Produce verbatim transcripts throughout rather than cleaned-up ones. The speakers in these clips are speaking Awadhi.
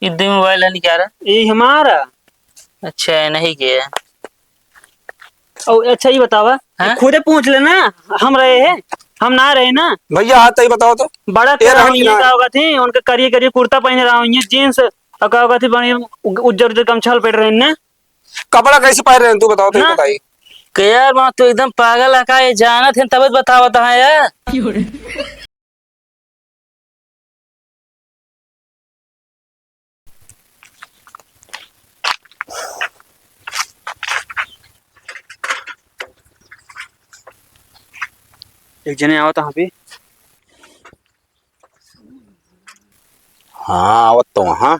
इद्दी मोबाइल है निकारा। ये हमारा। अच्छा, ये नहीं गया। और अच्छा, ये बतावा, हाँ? खुदे पूछ लेना, हम रहे हैं, हम ना रहे ना। भैया, हाँ, तो ये बताओ तो। बड़ा ये तेरा रहन हम ये ना। का होगा थी, उनके करिए करिए कुर्ता पहने रहा हूँ, ये जींस, और का होगा थी, बड़ी उज्जर उज्जर गमछा लपेट रहे हैं ना। कपड़ा कैसे पहन रहे हैं, तू बताओ तो, ये ना। बताइए। के यार, माँ, तू एकदम पागल है का? ये जानत है, तब बतावत है यार। एक जने आवत है अभी। हाँ, आवत तो हाँ।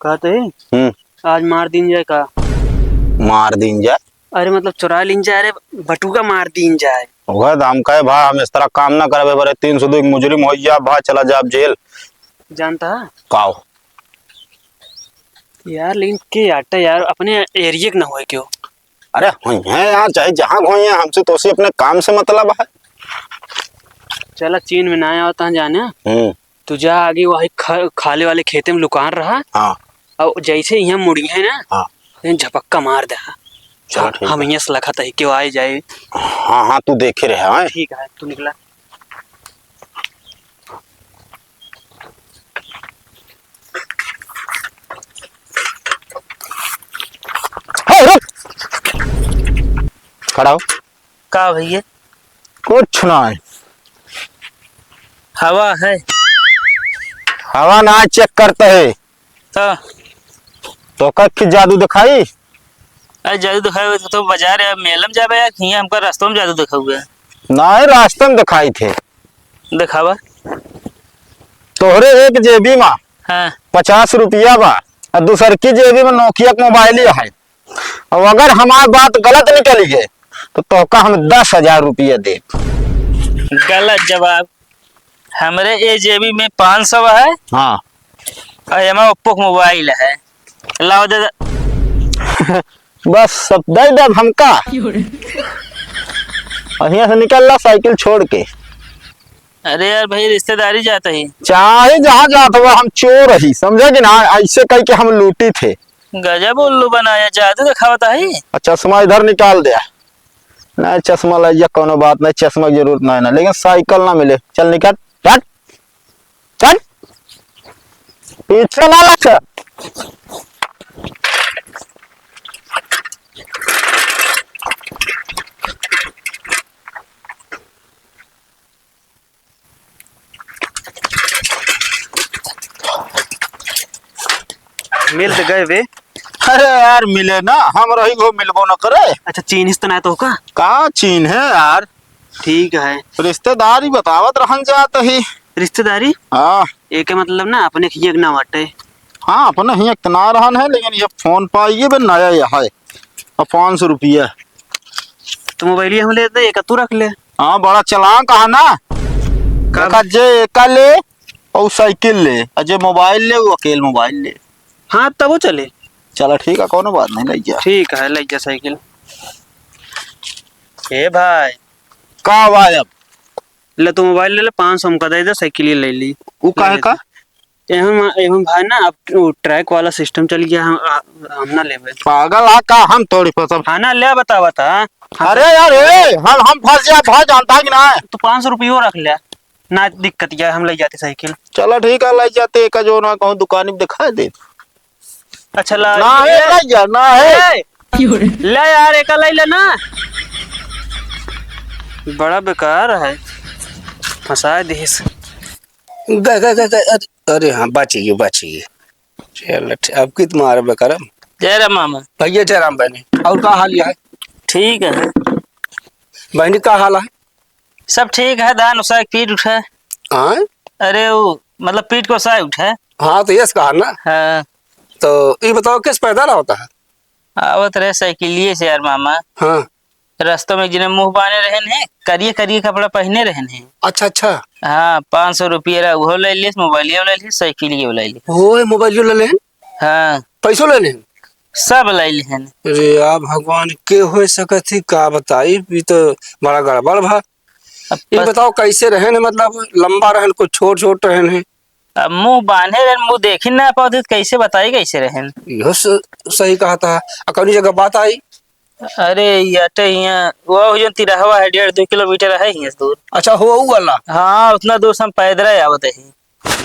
कहते ही? हम्म। आज मार दीन जाए का? मार दीन जाए? अरे, मतलब, चुरा लीन जाए रे, बटुका मार दीन जाए। वह तो हम कहे, "भा, हम इस तरह काम ना करबे, बरे तीन सौ दो एक मुजरिम हो जा, भा, चला जाब जेल।" जानता है? काओ? यार, लेकिन के आटा यार, अपने एरिया के ना होए क्यों? अरे, होई हैं यार, चाहे जहाँ होई हैं, हमसे तो उसे अपने काम से मतलब है। चला, चीन में ना आवता जाने। हम्म। तू जा आगे वही ख-, खाले वाले खेते में लुकान रहा। हाँ। और जैसे यहाँ मुड़ी है ना, हाँ। यहाँ झपक्का मार दे। चला, ठीक हम है। यहाँ से लखत है, क्यों आए जाए। हाँ, हाँ, तू देखे रहे, हाँ। ठीक है, तू निकला। हे, रुक। खड़ा हो। का भैया? कुछ ना है। हवा है। हवा ना, चेक करते है। तो? तो का की जादू दिखाई? अरे, जादू दिखाई तो बाजार या मेला में जाबे या हियाँ हमका रास्ता में जादू दिखाउबे? ना है, रास्ता में दिखाई थे। दिखावा। तोहरे एक जेबी मा हाँ। पचास रुपया बा, और दूसर की जेबी में नोकिया के मोबाइल ही है। और अगर हमार बात गलत निकली है, तो तोहका हम दस हजार रुपया देब। गलत जवाब। हमरे ए जेबी में पाँच सौ है। हाँ। और एमा ओप्पो के मोबाइल है। लाओ दे दे। बस, सब दे देब हमका। क्यों रे? और हियाँ से निकल ला साइकिल छोड़ के। अरे यार भाई, रिश्तेदारी जात ही। चाहे जहाँ जात हुआ, हम चोर ही, समझे कि ना? ऐसे कह के हम लूटी थे। गजब उल्लू बनाया, जादू दिखावता है। और चश्मा इधर निकाल दे। नहीं, चश्मा ला जा, कोनो बात नहीं, चश्मा की जरूरत नहीं ना, लेकिन साइकिल ना मिले। चल निकल, हट, चल, पीछे ना लग। मिल तो गए बे। अरे यार, मिले ना, हम रही हो, मिलबो न करे। अच्छा, चीन्हिस तो ना तो का? का चीन्हे यार? ठीक है। रिश्तेदारी बतावत रहन जात ही। रिश्तेदारी? हाँ। एके मतलब ना, अपने हियाँ के ना बाटे। हाँ, अपने हियाँ के ना रहन है, लेकिन ये फोन पाइए बे, नया ये है। और पाँच सौ रुपया। तो मोबाइल हम ले दे, एक तू रख ले। हाँ, बड़ा चालाक है ना। का? देखा, जे एका ले, और साइकिल ले, और जे मोबाइल ले, वो अकेल मोबाइल ले। हाँ, तब वो चले। चला, ठीक है, कोनो बात नहीं, ले जा। ठीक है, ले जा साइकिल। ए भाई। का भाई अब? ले, तू मोबाइल ले ले, पाँच सौ हमका दे दे, साइकिल ये ले ली। ऊ काहे का? एहम, एहम भाई ना, अब वो ट्रैक वाला सिस्टम चल गया, हम, आ, हम ना लेबे। पागल हा का? हम तोड़ी पसंद। हाँ ना, ले बता, बता। हाँ। अरे यार, ए, हम, हम फंस जा, भाई जानता है कि ना? तू पाँच सौ रुपये रख ले, ना दिक्कत या, हम ले जाते साइकिल। चला ठीक है, ले जाते, एक जो ना कहूँ दुकान में दिखा दे। अच्छा, ला, ना है, ये ले जा, ना है। ए, ले यार, एक ले ले ना। बड़ा बेकार है, फंसा दिस। ग-, ग-, ग-, ग-, अरे, अरे हाँ, बच गई, बच गई। चल, ठीक, अब कित मार बेकरम। जय राम मामा। भैया जय राम बहनी, और का हाल है? ठीक है। बहनी का हाल है? सब ठीक है, धान उसा पीट उठा। हाँ? अरे वो, मतलब पीट को उसा उठा। हाँ, तो यस कहा ना। हाँ। तो ये बताओ, किस पैदल होता है? आवत रहे साइकिलिए से यार मामा। हाँ। रस्तों में जिन्हें मुंह बाने रहन है, करिए करिए कपड़ा पहने रहन है। अच्छा, अच्छा। हाँ, पाँच सौ रुपये रहा, वो ले लिस, मोबाइलियो ले लिस, साइकिलियो ले लिस। ओए, मोबाइलियो ले लेन? हाँ। पैसो ले लेन? सब ले लेन। अरे यार भगवान, के हो सकत ही, का बताई, ये तो बड़ा गड़बड़ भा। अब ये पत- बताओ, कैसे रहन है, मतलब लंबा रहन, कुछ छोट छोट रहन है? अब मुँह बान्हे रहेन, मुँह देखी ना पावत ही, त कैसे बताई कैसे रहेन? इहो स-, सही कहत ह। आ कौनी जगह बात आई? अरे, ई अटे हियाँ, वो जो तिरहवा है, डेढ़ दो किलोमीटर है हियाँ से दूर। अच्छा, हो ऊ वाला? हाँ, उतना दूर से हम पैदल ही आवत ही।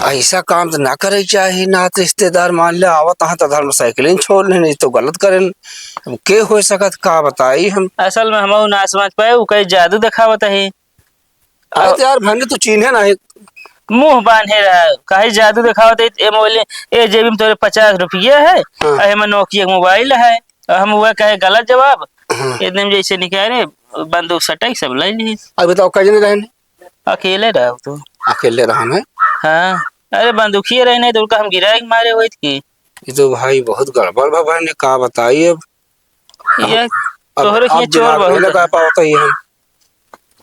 ऐसा काम त ना करे चाही, ना त रिश्तेदार मान ले आवत हैं त धर्म साइकिल ही छोड़ लेन, ई तो गलत करेन। अब के हो सकत, का बताई हम? असल में हमहू ना समझ पाए, ऊ कहीं जादू देखावत ही। अरे तो यार, भने तू चीन्हे नाही। मुँह बान्हे रहा, काहे जादू देखावत है? ए मोबाइल, ए जेबी में तोरे पचास रुपया है, हाँ। अहे में नोकिया के मोबाइल है, और हम वह कहे गलत जवाब, हाँ। एकदम जैसे निकाले, बंदूक सटाई सब ले ली। अब बताओ, कै जने रहेन? अकेले रहो तो। अकेले रहा है? हाँ, अरे बंदूकिये रहे नहीं तो उनका हम गिराए के मारे हुए थे। ये तो भाई बहुत गड़बड़ बा भाई, ने का बताई अब। ये अब, तोहरे अब हियाँ चोर दिमाग बहुत नहीं लगा है। पावत ही हम।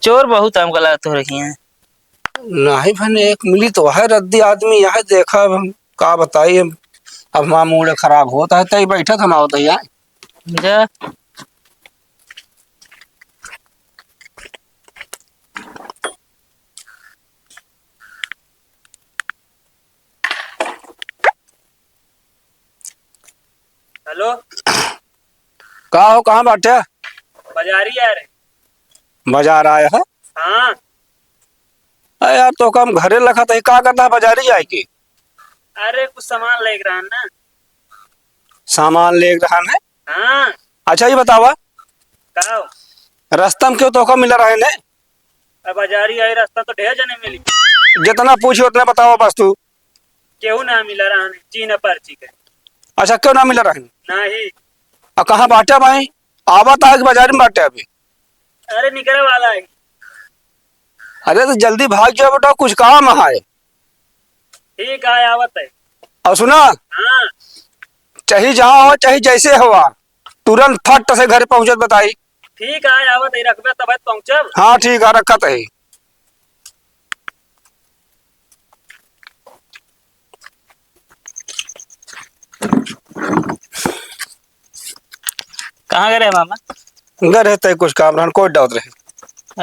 चोर बहुत हमका लागत तोहरे हियाँ। नहीं भने एक मिली तो है रद्दी आदमी, यह देखा अब हम का बताई, अब, अब हमारा मूड खराब होत है, तई बैठत हम आवत है यहाँ। जा। हेलो। का हो, कहाँ बाटे? बाजारी आ रहे। बाजार आए हो? हाँ। अरे यार, तो हम घरे लखत ही, का करता है बाजारी जाए के? अरे, कुछ सामान लेके रहन ना। सामान लेके रहन है? हाँ। अच्छा, ये बतावा। का हो? रास्ता में क्यों तोहका मिला रहे ने? अब बाजारी आई, रास्ता तो ढेर जने मिली। जितना पूछी उतना बतावा बस तू। केहू ना मिला रहन, चीन्ह पर्ची के। अच्छा, क्यों ना मिला रहन? नहीं। आ कहाँ बाटे भाई? आवत है कि बाजार में बाटे अभी? अरे, निकरे वाला है। अरे, तो जल्दी भाग जाओ बेटा, कुछ काम है। ठीक है, आवत है। और सुना, हाँ। चाहे जहाँ हो, चाहे जैसे हो, तुरंत फट से घर पहुँचत बताई। ठीक है, आवत है, रखबे तब पहुँचब। हाँ, ठीक है, रखत है। कहाँ गए रहे मामा? गए रहे तय कुछ काम रहन, कोई डाउट रहे।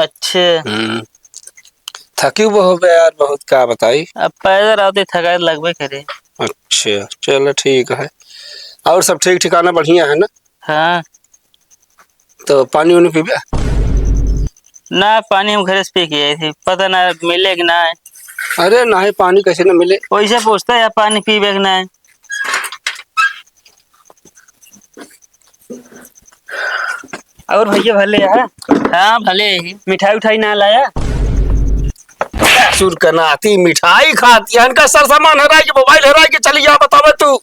अच्छे। हम्म। थकी वो हो गया यार, बहुत का बताई। अब पैदल आवते थकाई लगबे करे। अच्छा, चलो ठीक है। और सब ठीक ठिकाना बढ़िया है ना? हाँ। तो पानी उनी पीबे? ना, पानी हम घरे से पी के आई थी, पता ना मिले कि ना। अरे नहीं, पानी कैसे ना मिले? वैसे पूछता है, पानी पीबे कि ना? और भैया भले है? हाँ, भले ही। मिठाई उठाई ना लाया? ससुर का नाती मिठाई खाती है, इनका सर सामान हराई के, मोबाइल हराई के, चली जा, बतावे तू।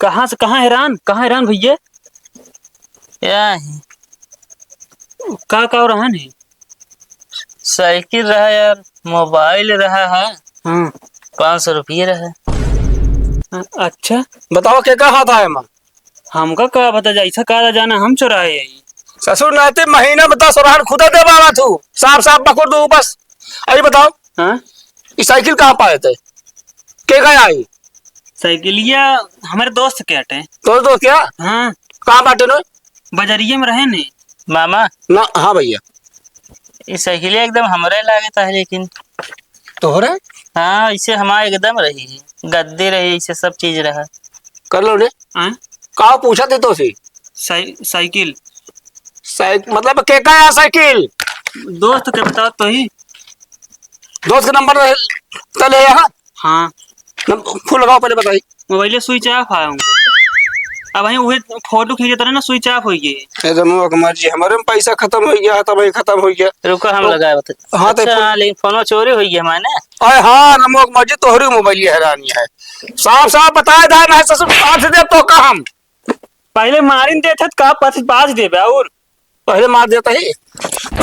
कहाँ से, कहाँ हैरान, कहाँ हैरान भैया? क्या है? का, का रहन है? साइकिल रहा यार, मोबाइल रहा है। हाँ। पाँच सौ रुपये रहा। अ-, अच्छा। बताओ, के का हाथ आए माँ? हमका का पता, जैसा का जाना हम चुराए आई। ससुर नाते महीना में दस रहन खुदा दे बाबा तू। साफ साफ पकड़ दू बस। अरे बताओ। हाँ? ई साइकिल कहाँ पाए थे? के गया आई? साइकिलिया हमारे दोस्त के हटे। तोर दोस्त क्या? हाँ। कहाँ बाटे न? बजरिये में रहे ने। मामा। ना, हाँ भैया। ई साइकिलिया एकदम हमरे लागत है, लेकिन। तोहरे? हाँ, इसे हमारे एकदम रही है। गद्दे रही, इसे सब चीज रहा। कर लो ने। हाँ? का पूछा थे तो से? साइ-, साइकिल। साइक-, मतलब के का है साइकिल? दोस्त के बताओ तो ही। दोस्त के नंबर रहे, चले यहाँ। हाँ। नम-, फोन लगाओ, पहले बताई। मोबाइले switch off है उनके। अब वहीं उहे फोटो खींचे तरे ना, switch off हो गए। ए, रमुआ के मर्जी, हमारे में पैसा खत्म हो गया है, तब ही खत्म हो गया। रुको, हम तो लगाए बता। हाँ, तो अच्छा, फोन हाँ, लेकिन फोनो चोरी हो गया माने। अरे हाँ, रमुआ के मर्जी, तोहरी मोबाइल ये हैरानी है। साफ साफ बताए दा ना, ससुर, पाँच दे तो का हम। पहले मारिन देत है, का पाँच, पाँच देबे और? पहले मार देता ही।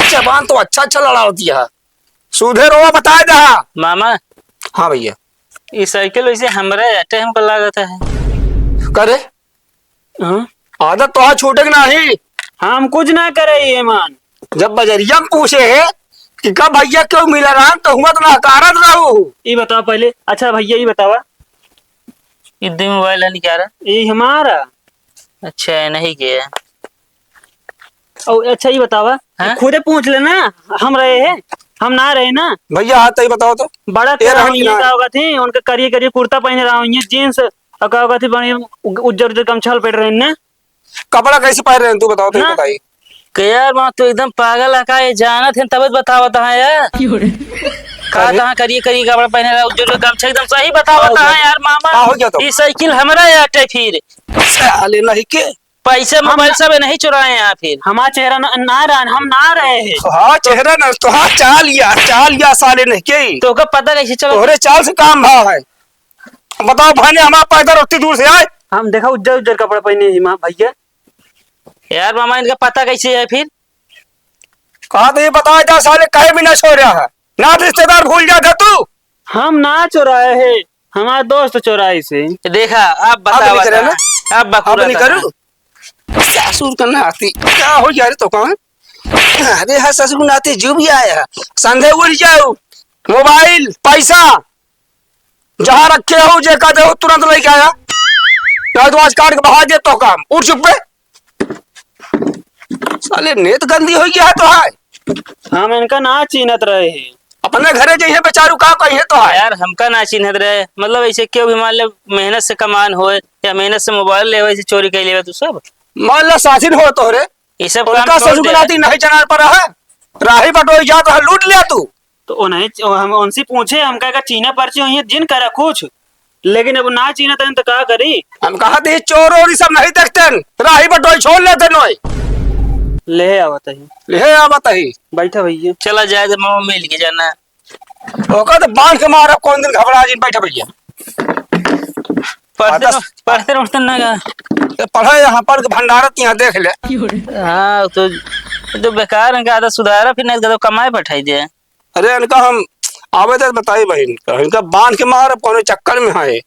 जबान तो अच्छा अच्छा लड़ावती है। सूधे रोवा बताए दे। मामा। हाँ भैया। ई साइकिल वैसे हमरे अटे हमको लागत है। करे? हाँ? आदत तो आज छूटे के नाही। हम कुछ ना करे ये मान। जब बजरिया में पूछे है कि कब भैया क्यों मिला रहा, तो हुआ तो ना हकारत रहू। ई बताओ पहले। अच्छा भैया, ई बतावा। ई दे मोबाइल है निकारा। ई हमारा। अच्छा, नहीं गया। और अच्छा, ई बतावा, हाँ? खुदे पूछ लेना, हम रहे हैं। हम ना रहे ना। भइया, हाँ, तई बताओ तो। बड़ा ए, रहन की ये ना? का होगा थी, उनके करिए करिए कुर्ता पहिने रहा, ये जींस, और का होगा थी, बड़ी उ-, उज्जर उज्जर गमछा लपेट रहे ने। कपड़ा कैसे पहिन रहे हैं, तू बताओ तो, ना। बताई। के यार, माँ, तू एकदम पागल है का? ये जानत है, तब बतावत है यार। का अरे। कहाँ करिए करिए कपड़ा पहिने रहा, उज्जर उज्जर गमछा, एकदम सही बतावत है यार, मामा। का हो गया तो? ये साइकिल हमरा यार फिर। साले नहीं के। पैसे हम मोबाइल ना सब नहीं चुराए हैं फिर। हमारा चेहरा ना, ना रहा, हम ना रहे हैं। हाँ, चेहरा ना, तोहार चाल या, चाल या साले नहीं के। तो ओकर पता कैसे चला? तोहरे चाल से काम भा है। बताओ भाने, हमारा पैदल उतनी दूर से आए। हम देखा उज्जर उज्जर कपड़ा पहिने ही माँ भइया। यार मामा, इनका पता कैसे है फिर? कहा तो ये बताया जा साले, कहे भी ना सो रहा है। ना रिश्तेदार भूल जाता तू। हम ना चुराए है, हमारा दोस्त चुराई से। देखा, अब अब बतावा नहीं करे था, ना? अब बकुरा अब नहीं था। करू। ससुर का नाती, का हो गया रे तो कौन? अरे हाँ, ससुर का नाती जो भी आया है, संधे उड़ जाओ, मोबाइल, पैसा, जहाँ रखे हो, जे का दे हो, तुरंत लेके आया। नहीं तो आज काट के बहा दे तो काम। उठ चुप पे। साले नेत गंदी हो गया है तो है। हम इनका ना चीन्हत रहे हैं। अपने घरे जइहे बेचारू का कहिए तो है। यार, हमका ना चीन्हत रहे, मतलब ऐसे केहू भी मान ले मेहनत से कमान होए या मेहनत से मोबाइल लेवे से चोरी कर लेवे तू सब। मान ला साथिन हो तोहरे, ये सब काम उनका छोड़ ससुर दे। नाती नहीं जाना पर है, राही बटोई जात है, लूट लिया तू। तो उन्हें, हम उनसे पूछे, हम कहे का चीन्हे पर्चे हुई हैं, जिन करा कुछ, लेकिन अब ना चीन्हत हैं तो का करी? हम कहा थे चोर और ये सब नहीं देखते हैं, राही बटोई छोड़ लेते नोय। ले आवत ही। ले आवत ही। बैठा भइया। चला जाए तो मामा मिल के जाना। ओका तो बांध के मारब, कौन दिन घबरा जिन, बैठा भइया। पढ़ते आदस- न-, पढ़ते न उठते ना का? ए, पढ़े यहाँ, पढ़ के भंडारत यहाँ देख ले। हाँ, तो, तो बेकार है, आदत सुधारा, फिर नहीं तो कमाए पठाई दे। अरे, इनका हम आवे दे बताई बहिन, इनका बांध के मारब, कौन चक्कर में है।